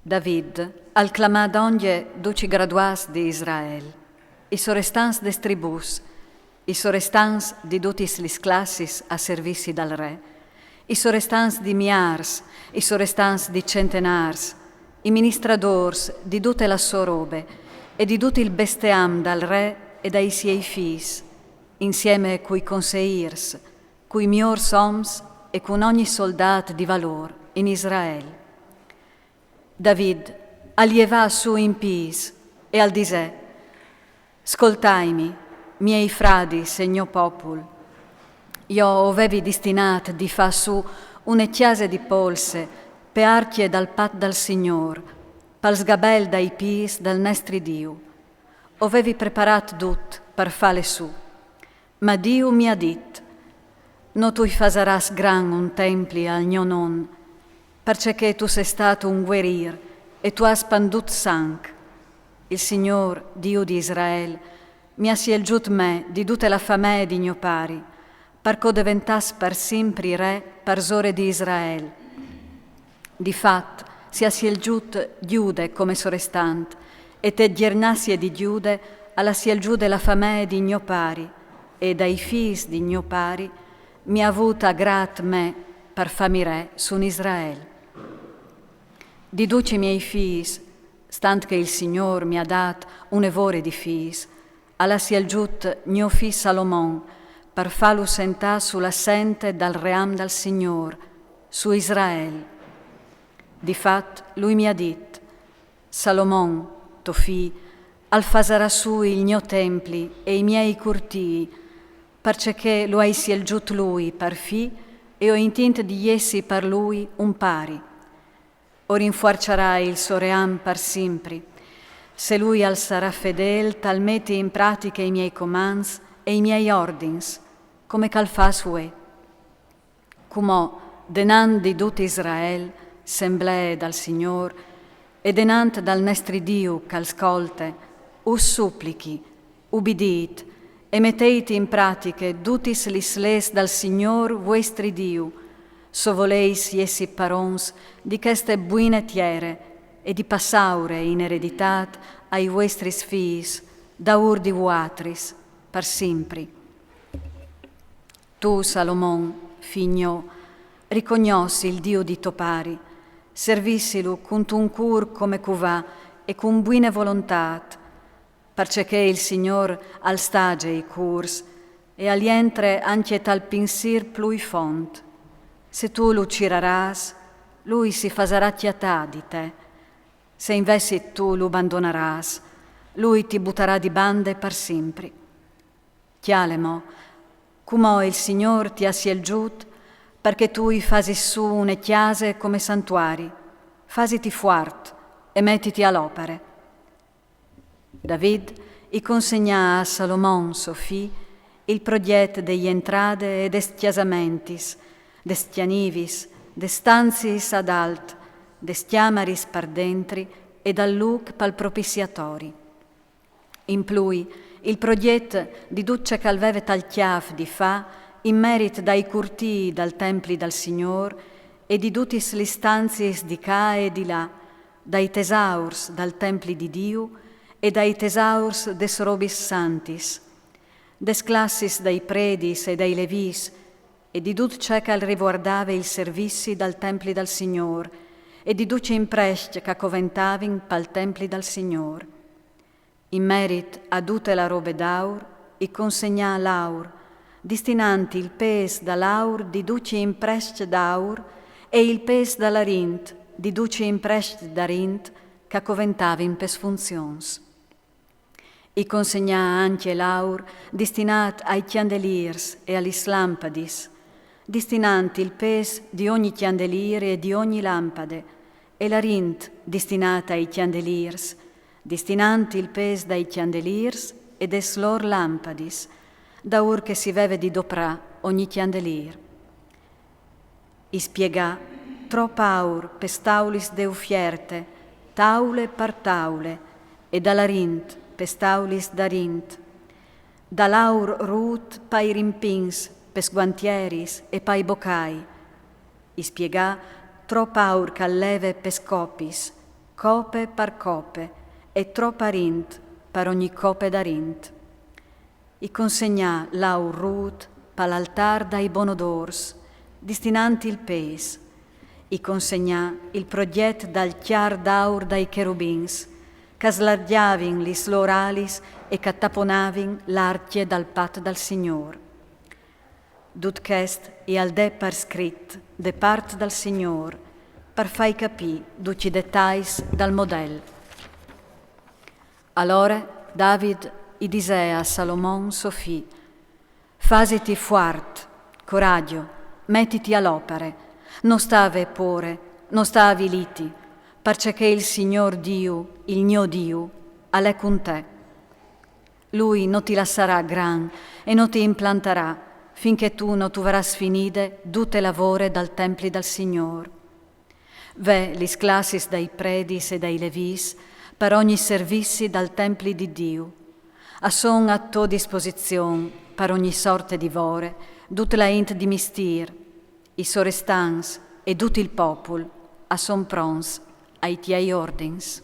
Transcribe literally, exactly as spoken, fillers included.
David al clamà dongje ducj i graduâts di Israel, i sorestants des tribùs, i sorestants di dutis lis classis a servizi dal re, i sorestants di miârs, i sorestants di centenârs, i ministradôrs di dute la sô robe e di dut il besteam dal re e dai siei fîs, insiemi cui conseîrs, cui miôrs oms e cun ogni soldât di valôr in Israel. David al jevà sù in pîts e al disè: Scoltaimi, miei fradis e gno popul. Jo o vevi distinât di fâ sù une cjase di polse pe arcje dal pat dal Signôr, pal sgabel dai pîts dal nestri Diu. O vevi preparât dut par fâle sù. Ma Diu mi à dit: No tu i fasarâs grant un templi al gno non, parcè che tu sês stât un guerîr e tu âs spandût sanc. Il Signôr, Diu di Israel, mi à sielzût me di dute la famee di gno pari, par che o deventàs par simpri re parsore di Israel. Di fat, si à sielzût Gjude come sorestant, e te gjernassie di Gjude al à sielzût la famee di gno pari, e dai fîs di gno pari mi à vût agrât me par fâmi re sun Israel. Di ducj i miei fîs, stant che il Signôr mi à dât une vore di fîs, al à sielzût gno fi Salomon par fâlu sentâ su la sente dal ream dal Signôr, su Israel. Di fat, lui mi à dit: Salomon, to fi, al fasarà sù il gno templi e i miei curtii, parcè che lu ai sielzût lui par fi e o intint di jessi par lui un pari. O rinfuarçarài il so ream par simpri, se lui al sarà fedêl tal meti in pratiche i miei comants e i miei ordins, come che al fâs vuê. Cumò, denant di dut Israel, semblee dal Signôr, e denant dal nestri Diu che al scolte, us suplichi: Ubidît e meteit in pratiche dutis lis leis dal Signôr vuestri Diu, se o voleis jessi parons di cheste buine tiere e di passâure in ereditât ai vuestris fîs daûr di vuatris par simpri. Tu, Salomon, fi gno, ricognòs il Diu di to pari, servissilu cuntun cûr come che va e cun buine volontât, parcè che il Signôr al staze i cûrs e al jentre ancje tal pinsîr plui font. Se tu lu cirarâs, lui si fasarà cjatâ di te. Se invezit tu lu bandonarâs, lui ti butarà di bande par simpri. Cjale mo, cumò il Signôr ti à sielzût parcè che tu i fasis sù une cjase come santuari. Fasiti fuart e metiti a l'opare. David i consegnà a Salomon, so fi, il progjet de jentrade e des cjasamentis, des cjanivis, des stanziis ad alt, des cjamaris par dentri e dal lûc pal propissiatori. In plui, il progjet di dut ce che al veve tal cjâf di fâ in merit dai curtii dal templi dal Signôr e di dutis lis stanziis di ca e di là, dai tesaurs dal templi di Diu e dai tesaurs des robis santis, des classis dai predis e dai levîs, e di dut ce che al rivuardave il servizi dal templi dal Signôr, e di ducj i imprescj che a coventavin pal templi dal Signôr. In merit a dute la robe d'aur, i consegnà l'aur, distinant il pês da l'aur di ducj i imprescj d'aur e il pês da l'arint di ducj i imprescj d'arint che a coventavin pes funzions. I consegnà ancje l'aur distinât ai cjandelîrs e a lis lampadis, distinant il pês di ogni cjandelîr e di ogni lampade, e l'arint distinât ai cjandelîrs, distinant il pês dai cjandelîrs e des lôr lampadis, daûr che si veve di doprâ ogni cjandelîr. I spiegà trop aur pes taulis de ufierte, taule par taule, e da l'arint pes taulis d'arint, da l'aur rût pai rimpins, pes guantieris e pai bocâi. I spiegà trop aur che al leve pes copis, Cope par cope e tropa rint par ogni cope da rint. I consegnà l'aur rut pal altar dai bonodors, distinant il pes. I consegnà il proget dal chiar d'aur dai cherubins, che slargiavin lis lor alis e che taponavin l'archie dal pat dal Signor. Dut chest i al dè par scrit de part dal Signor, par fai capì ducj i detais dal model. Alore David i disè a Salomon so fi: Fasiti fuart, coragio, metiti a l'opare, no sta avè pore, no sta aviliti, parcè che il Signor Diu, il gno Diu, al è cun te. Lui no ti lassarà gran e no ti implantarà, fin che tu no tuvaràs finide dute lavore dal templi dal Signor. Vè lis classis dai predis e dai levis par ogni servizi dal templi di Diu. A son a to disposizion par ogni sorte di vore dut la int di mistir, i sorestants e dut il popul a son pronts ai tiei ordins.